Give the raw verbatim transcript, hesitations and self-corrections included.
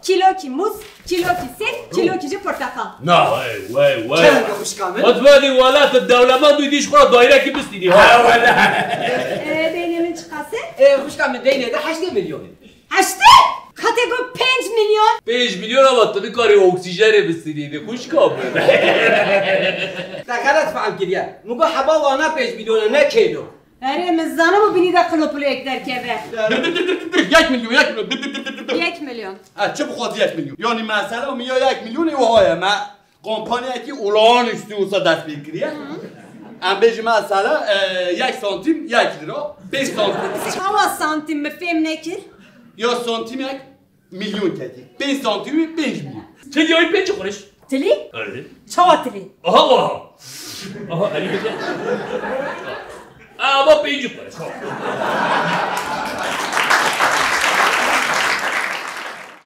Kîlokî mûz, kîlokî sêv, kîlokî jî porteqal. Na, wey, wey, wey. Çend xwişka min? Hadi vedi welat dewlemend û dîş xwe dairek bistînî ha. Ee, deynê min çiqas e? Ê, xwişka min deynê de heştê milyon. Heştê? Qetê got pênc milyon. Pênc milyon ama tu nikarî oksîjenê bistînî xwişka min. Te xelet fehm kiriye. Min got heba wana pênc milyon e, ne kêlo. Erê, min zanibû binî de qilopulêk derkeve. Yek milyon, yek milyon. Yek milyon. Ha, çi bixwazî yek milyon. Yanî mesela min ya yek milyon ê wiha ye. Me kompaniyekî olağanüstü wisa dest pê kiriye. Em bêjin mesela e, yek santim yek lira. Pênc santim. Çawa santim, min fêm nekir? Ya santimek milyon ketî. Pênc santim wî pênc milyon. Tilî ayî pênc kuruş. Tilî? Öyle. Çawa tilî? Aha, aha. Aha, elî bir şey. Ama pênc kuruş.